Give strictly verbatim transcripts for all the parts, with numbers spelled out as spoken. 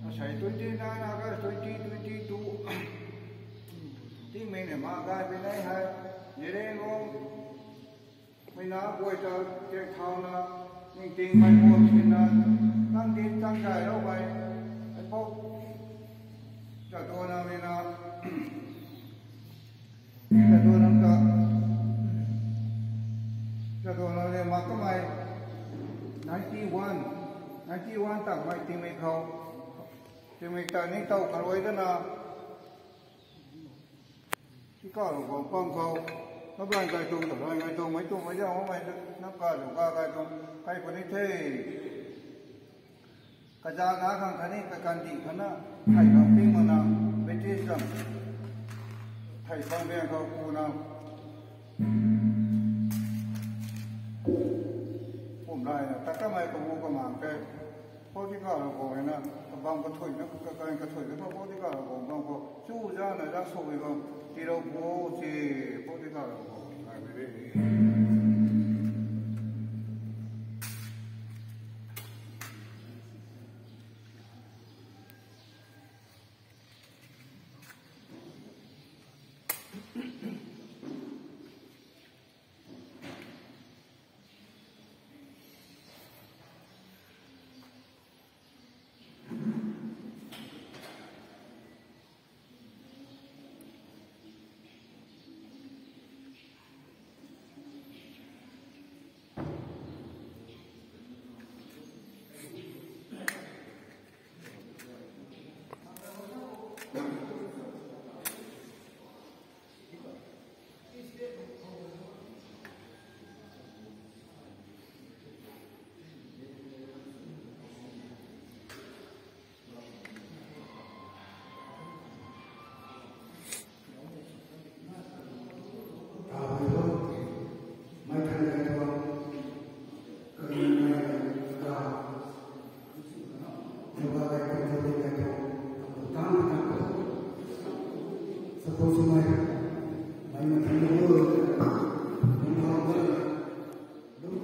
Asei twenty nine August twenty twenty-two. Tingmei ne ma gay pui nei hei. Nireng o. Mei na guay ta tiak thauna, ningtingmei guang sinna, nang din tang gay rau mei, ai pok, ta tuana mei na, ta tuana ta, ta tuana le ma kamei, ninety one, ninety one tang mei tingmei khou, tingmei ta ningtow kharui dana, Tingkauh rui guang pam khou, na bai gay tuang, ta bai gay tuang, mei tuang, mei zauh, mei nap ka zauh ka gay tuang, kai puni the. Kaza na khang khatni kakandih khatna, thei bam ping mana, British zam, thei bam biang khou kuna, kum rai na, ta kamei kamu kamang ke. Pau tingkauh rui guang na, kabam kathuina, kakai kathuina, pau tingkauh rui guang bam khou, chu zana za sw bam, tirou pu si, pau tingkauh rui guang, nai mei re.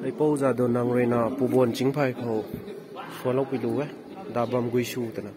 Ai pou za do nang rui na pubuan chingphay khou suanlou pui lu e, da bam gui su twna.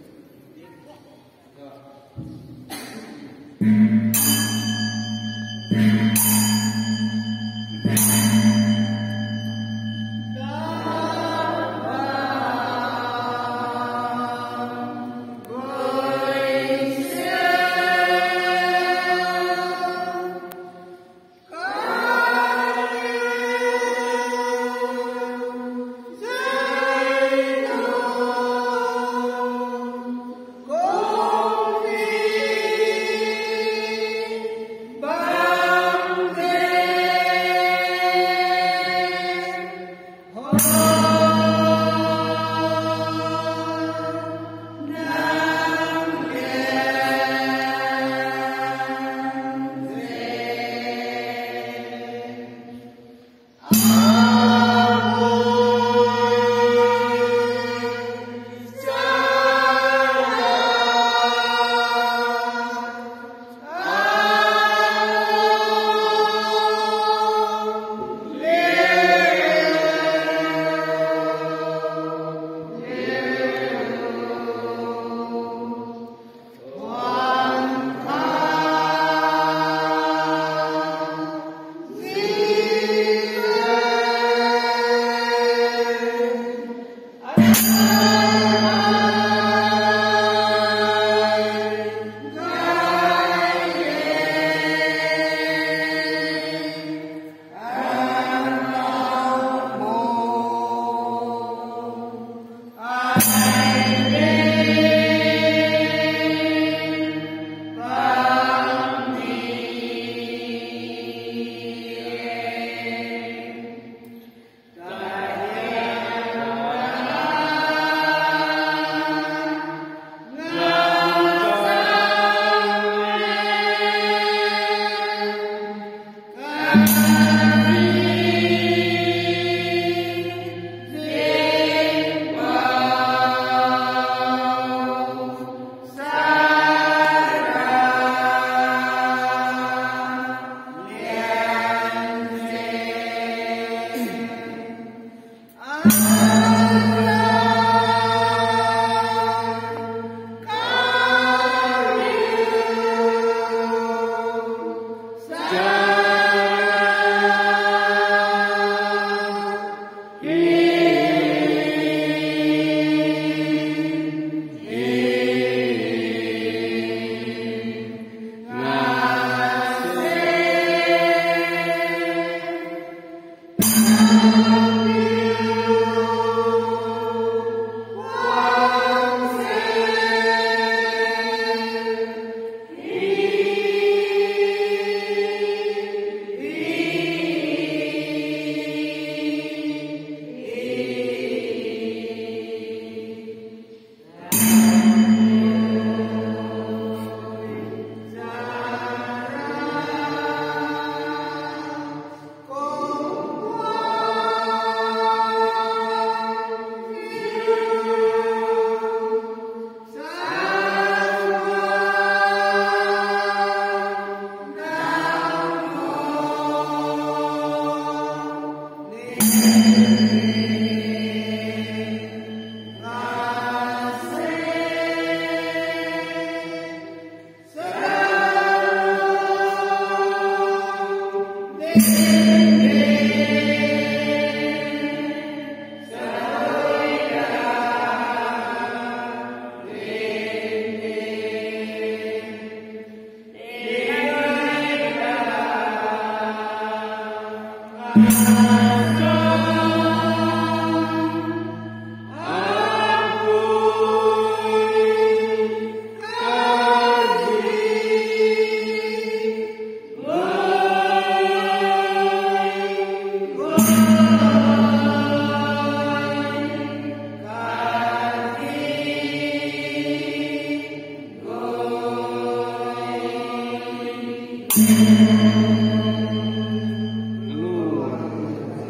Lu,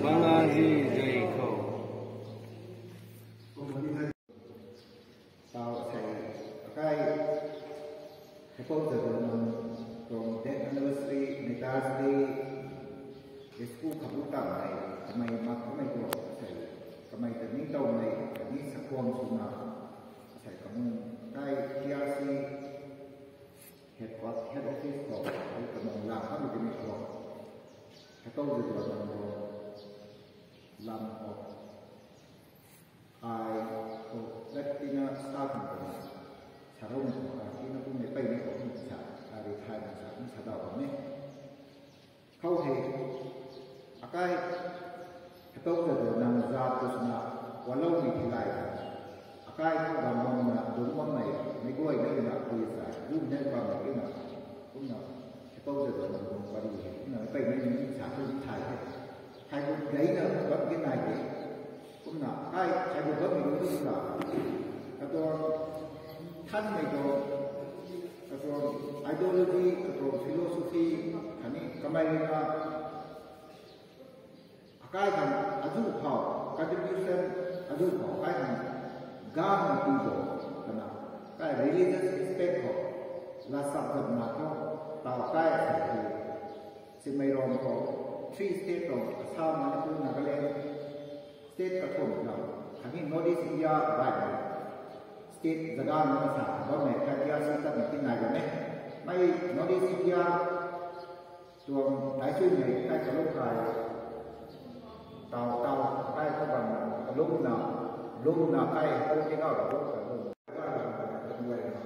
bang azi zai khou. Tau sei, akai, Heipou Jadonang tuang death anniversary, Martyrs' Day, school khabu tang hei, kamei mak kamei tuang sei, kamei ta ningtowmei, kani sakhwang swna, sei kamung, kai T R C, head, head office khou, hei kamung lang kamei tini khou, Heipou Jadonang tuang lam khou, ai khou, lat tina sa khang khou, sarou na khou, ai tina kum mei pei na khou kum sa, ai ri thai na sa, kum sa daw bam e. Khou hei, akai, Heipou Jadonang zat tu swna, waloumei thilai ta. Akai khou bam bam na, dungc bam mei, mei guay na rina, pui sa, lu na bam mei rina, kumna, Heipou Jadonang tuang pari hei, kumna, mei pei mei ni sa, kum thai hei. Thai kum gay na, bam ki nai de. Kumna, kai, thai kum bam mei ni sa. Katuang, thanmei tuang, katuang, ideology, katuang, philosophy, khatni, kamei rina, akai khang azuh khou, contribution azuh khou, akai khang gang na pi bo, kana, kai religious aspect khou, lasap zat na khou, tau kai sa ki, Simei Rom khou, three state khou, Assam, Manipur, Nagaland, state kathumh na, khatni North East India, bai, state zaga na sa, bam mei, kai T R C tat na kin nai bam e. Mei North East India, tuang, tai sui mei, kai kalum kai, tau, tau, kai khou bam na, kalum na, lum na, kai, kalum ki nau, kalum, kalum,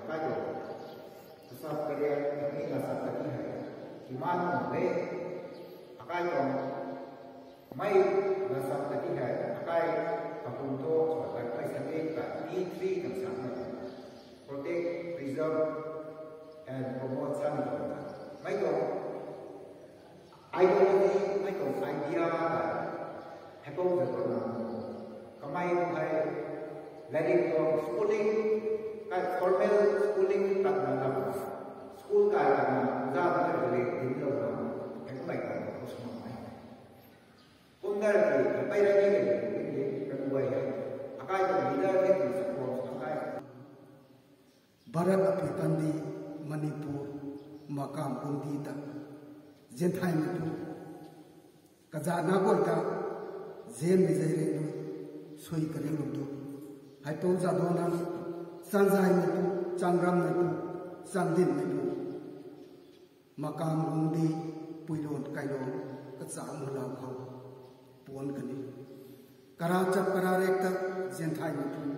kai tuang, kasap kariak, khatni lasap kati hei, kiman nung de, akai tuang, mei lasap kati hei, akai, kapum thu, sa kai, kai sa de, kai, P three kan sa na, protect, preserve, and promote sa ni tuang na. Mei tuang, ideology, mei tuang idea ta, Heipou Jadonang, kamei tuang hei, lairik tuang schooling, kai formal schooling tat na lam, school kai tat na, za na le din lou na, hei kamei tuang khou sw mak mei. Kum dar ki, pei rai ni le, din din, kan guay hei, akai tuang leader ni tuang support, akai. Bharat apui kandih, Manipur, Makam Gungdi ta, Zinthai Manipur, kazana guay ta, Zen mei zai re lu, sui kariu lu du, Heipou Jadonang, Sanzai Manipur, Changram Manipur, Chandin Manipur, Makam Gungdi, Puiluan Kailuan, kacham lau khou, puan kani. Karachap kararek ta, Zinthai Manipur,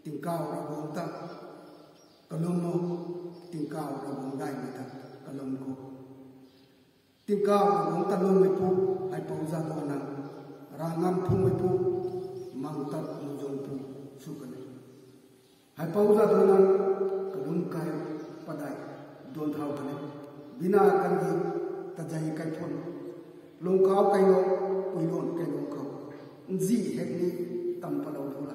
Tingkauh Ravguangc ta, kalum o, Tingkauh Ravguangc daihmei ta, kalum khou. Tingkauh Ravguangc ta lummei pu, Heipou Jadonang, Rangam Phungmei pu, Mangtat Muzung pu, sw kani. Heipou Jadonang, kalum kai, padai, duan thau kani. Bina kandih, tazei kai phun, Lungkauh Kailung, Puiluan Kailung khou, nzi hek ni, tam palou du la.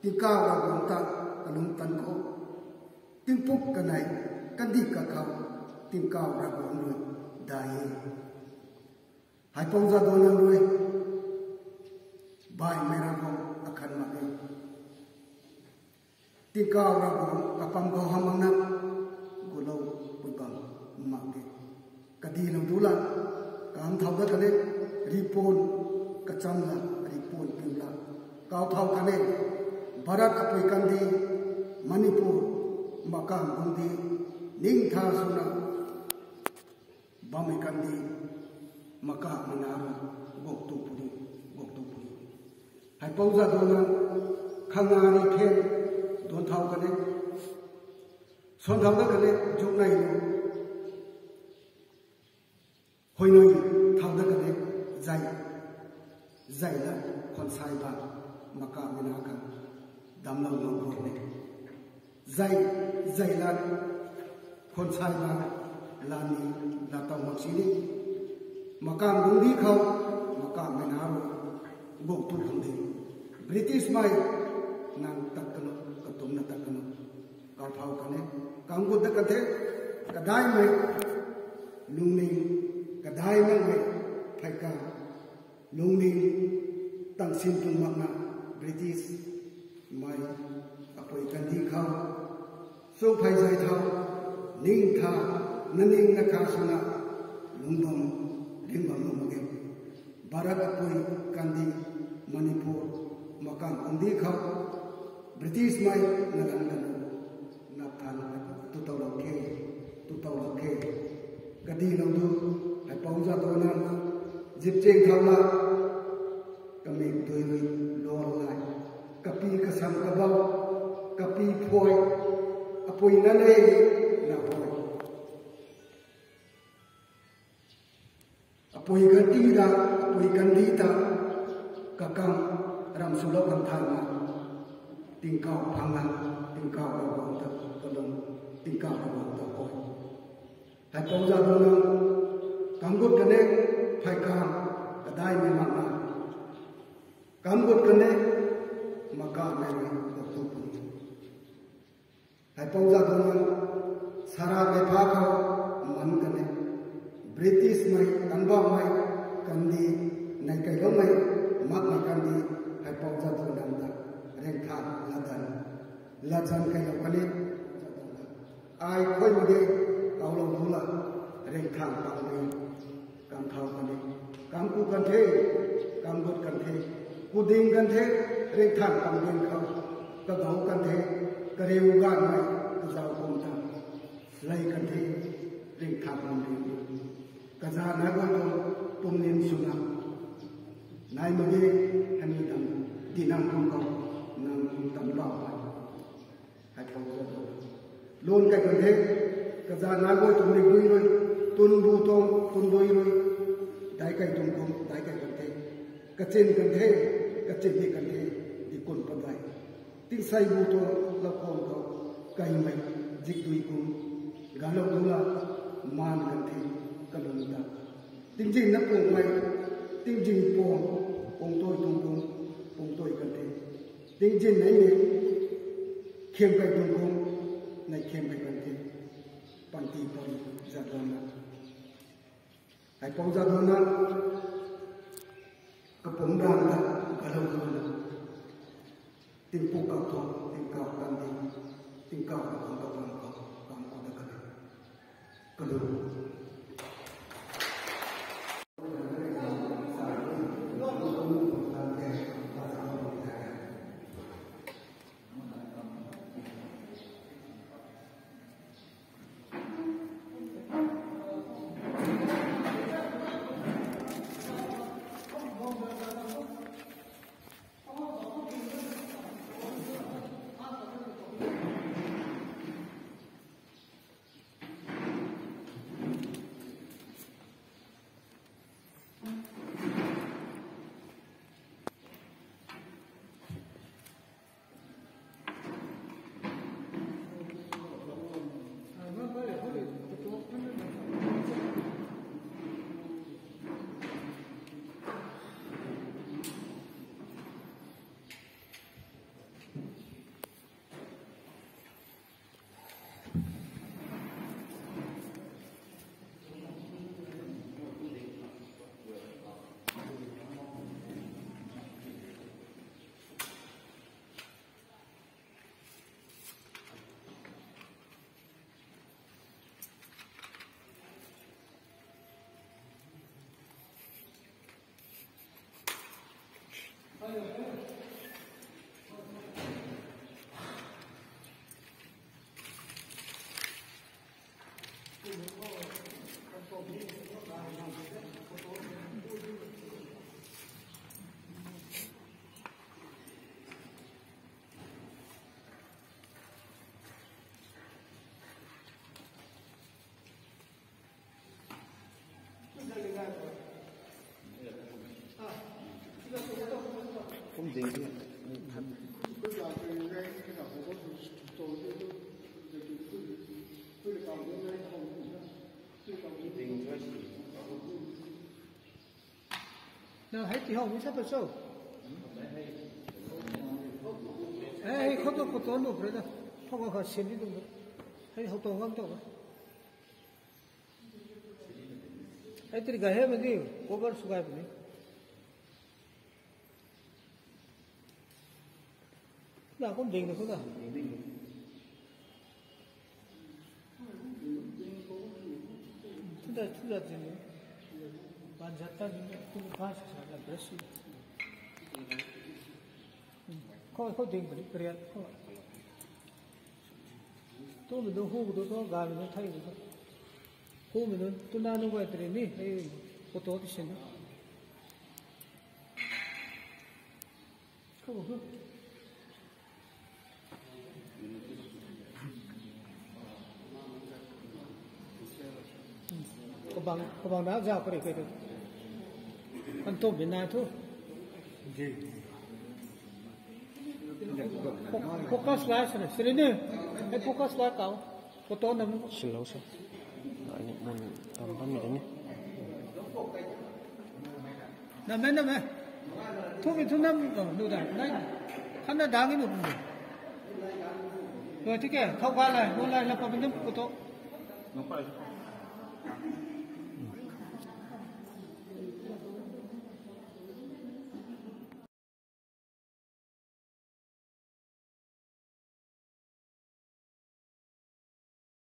Tingkauh Ravguangc ta, kalum tan khou. Tingpuk kanei, kandih kakhou, Tingkauh Ravguangc rui, dai e. Heipou Jadonang rui, baihmei Ravguangc akhat mak e. Tingkauh Ravguangc kapam khou hamh mak na, gulou pui bam mak e. Kadi lou du la, kam thau dat kani, ripun, kacham la, ripun piu la. Kau thau kani, Bharat apui kandih, Manipur, Makam Gungdi, ningtha swna, bammei kandih, Makam Mana ru, gok tu puni, gok tu puni. Heipou Jadonang, khangari phen, duan thau kani, suan thau dat kani, zuk nai lu, huaynui thau dat kani, zai Zai la khwan sai ba, makamei na khang damlou lou bam e. Zai, zai la khwan sai ba, lani, la tau mak sini. Makam guang di khou, makamei na ru, guang tu khang de. British mei, nang tat kanu, katumna tat kanu. Kau thau kan e, kam gut dat kan the, kadaimei, lungning, kadaimei mei, phey kan, lungning, tang sin tung makna, British mei, apui kandi khou, sung phey zai thau, ning tha, na ning na kha swna, lungdam, ringbam lung mak e. Bharat apui kandi, Manipur, makam kandi khou, British mei, na lam kanu, na than, tu tau lou khe, tu tau lou khe. Kadi lou du, hei pau za dona, zip cheng thau la, kamik dui rui, lor lai, kapi kasam kabau, kapi phuai, apui na le, na huai. Apui kandi ta, apui kandi ta, kakang ram swlou kan than na, tingkauh phang na, tingkauh Ravguangc ta, kalung, tingkauh Ravguangc ta koi. Hei pau za dona, kam gut kan e, phey kan, kadaimei mak na, kam gut kan e, makamei rui, dok tu pun. Hei pau za dona, sara mei pha khou, man kan e. British mei, kanbau mei, kandi, nei kailoumei, makmei kandi, hei pau za dona ta, ringthan, ladan, ladan kailou kan e, ai khuay mak ge, kaulou du la, ringthan pang mei, kam thau kan e, kam ku kan the, kam gut kan the, ku ding kan the, ringthan pang ding khou, kagau kan the, kariu ganmei, kazau kum ta, lei kan the, ringthan pang ding, kaza na guay tuang, pumnin swna, nai mak ge, hami dam, dinam kum khou, nang tan bau hai. Hei pau za dona, lun kai kan the, kaza na guay tuang ri bui rui, tun bu tuang, tun bui rui, dai kai tuang kum, dai kai kan the, kachin kan the, kachin ni kan the, di kun padai. Tingsei bu tuang, lau kuang khou, kaimei, zik dui kum, galou du la, man kan the, kalung ta. Tingzin na pungmei, tingzin pung, pung tui tuang kum, pung tui kan the. Tingzin nei ni, khiam kai tuang kum, nei khiam kai kan the. Panty pon, za dona. Hei pau za dona, kapum ram ta, kalou dona. Tingpuk kau thu, tingkauh kan di, tingkauh kan kau kan kau, kan kau da kan e. Kalung. Na hei ti hou ni sa pa cho. Hei, hei, khou tu, khou tu nu pre da. Khou ka kha sin ni dung da. Hei hou tu ngam tu. Hei tiri ga he ma di, cover sw gay puni. Na kum ding na khou da. Thuda, thuda zin ni. Ban zat ta zin ni, kum kha sa sa na brush. Khou, khou ding puni, kariat khou. Tu mi nu hu tu tu, ga mi nu thei tu tu. Hu mi nu, tu na nu gay tiri ni, hei, photo ti sin. Kabang, kabang na zau kari kari. Kan tu bina tu. Fo-, focus lai sini, sini ni. Hei focus lai kau. Photo nam. Slow sa. Ani mun tam tam ni ni. Nam e, nam e. Thu mi thu nam, oh, nu da, nai. Khan na dang ni nu. Lo, thik e, thau ga lai, nu lai, la pa nam photo.